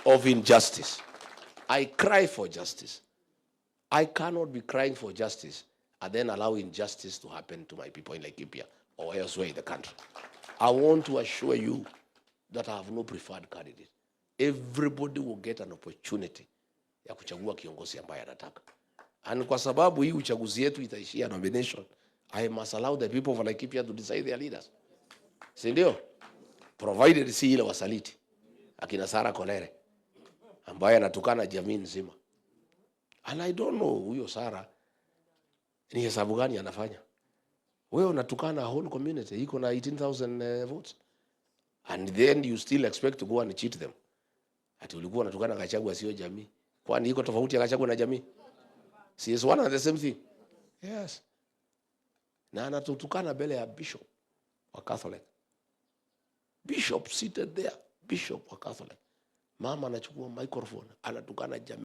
Of injustice. I cry for justice. I cannot be crying for justice and then allow injustice to happen to my people in Laikipia or elsewhere in the country. I want to assure you that I have no preferred candidate. Everybody will get an opportunity ya kuchagua kiongozi ambaye anataka. And kwa sababu hii uchaguzi yetu itaishia nomination, I must allow the people of Laikipia to decide their leaders. Si ndio? Provided si ile wasaliti akina Sara Kolere ambaye anatukana jamii nzima. And I don't know huyo Sara ni hesabu gani anafanya. Wewe unatukana whole community iko na 18,000 votes and then you still expect to go and cheat them. Ati ulikuwa unatukana Gachagua sio jamii. Kwani iko tofauti ya Gachagua na jamii? Si is one and the same thing? Yes. Na anatutukana mbele ya bishop wa Catholic. Bishop seated there, bishop wa Catholic. Mama anachukua microphone anatukana jamii.